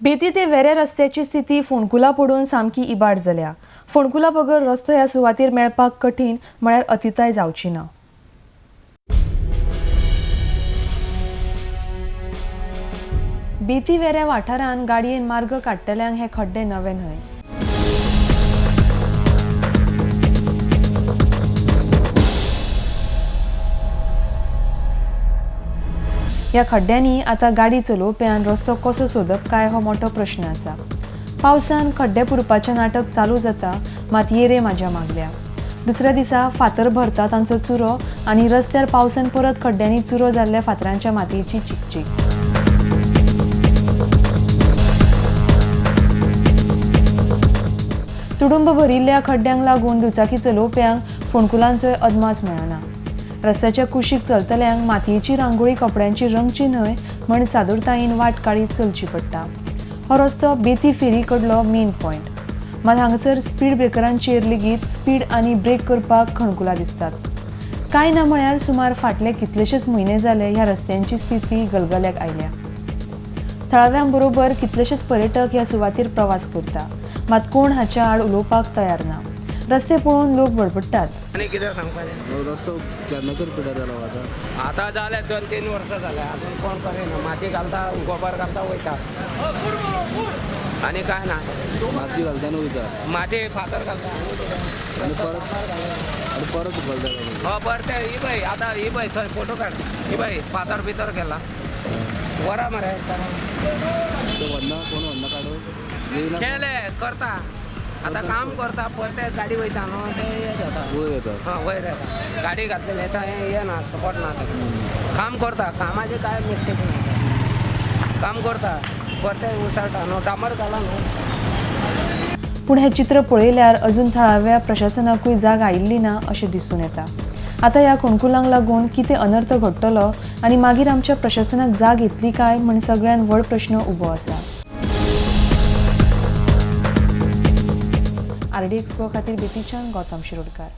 बेती ते वेऱ्या रस्त्याची स्थिती फोंडकुलां पडून सामकी इबाड जाल्या. फोंडकुलां बगर रस्तो ह्या सुवातेर मेळपाक कठीण म्हळ्यार अतिताय जावची ना. बेती वेऱ्या वाठारांत गाडयेन मार्ग काडटल्यांक हे खड्डे नवे न्हय. ह्या खड्ड्यांनी आतां गाडी चलोवप्यान रस्तो कसो सोदप काय हो मोठो प्रश्न आसा. पावसान खड्डे पुरपाचें नाटक चालू जाता, मात ये रे माझ्या मागल्या. दुसऱ्या दिसा फातर भरता तांचो चुरो आनी रस्त्यार पावसान परत खड्ड्यांनी चुरो जाल्ल्या फातरांच्या मातयेची चिकचीक. तुडुंब भरिल्ल्या खड्ड्यांक लागून दुचाकी चलोवप्यांक फोंडकुलांचोय अदमास मेळना. रस्त्याच्या कुशीक चलतल्यांक मातयेची रांगोळी कपड्यांची रंगची न्हय म्हण सादूरतायेन वाट काडीत चलची पडटा. हो रस्तो बेती फेरी कडलो मेन पॉयंट. मात हांगासर स्पीड ब्रेकरांचेर लेगीत स्पीड आनी ब्रेक करपाक खणकुलां दिसतात. कांय ना म्हळ्यार सुमार फाटले कितलेशेच म्हयने जाले ह्या रस्त्यांची स्थिती गलगल्याक आयल्या. थळाव्यां बरोबर कितलेशेच पर्यटक ह्या सुवातेर प्रवास करता, मात कोण हाच्या आड उलोवपाक तयार ना. रस्ते पळोवन लोक बडबडटात. आनी कितें सांगपाचें? रस्तो केन्ना तर पिड्यार जाला आतां? आतां जालें 2-3 वर्सां जालें, आजून कोण करिना. माती घालता, गोबर घालता वयता आनी कांय ना. माती घालता आनी वयता, माती फातर घालता आनी परत आनी परत उखलता. हो परते ही पळय आतां ही पळय थंय फोटो काड, ही पळय फातर भितर केला वरा मरे. ते व्हन्ना कोण व्हन्ना काडून येयना केले करता आतां काम करता, परते गाडी वयता न्हू ते हे जाता, वयर येता. हां वयर येता. गाडी घातलेली येता हें येना, सपोर्ट ना. काम करता, कामाची काय मिस्टेक ना, काम करता परते उसळटा न्हू, डांबर घाला न्हू. पूण हें चित्र पळयल्यार अजून थळाव्या प्रशासनाकूय जाग आयिल्ली ना अशें दिसून येता. आतां ह्या फोंडकुलांक लागून कितें अनर्थ घडटलो आनी मागीर आमच्या प्रशासनाक जाग येतली काय म्हण सगळ्यान व्हड प्रश्न उबो आसा. आरडीएक्स गोवा खातीर बेतीच्यान गौतम शिरोडकार.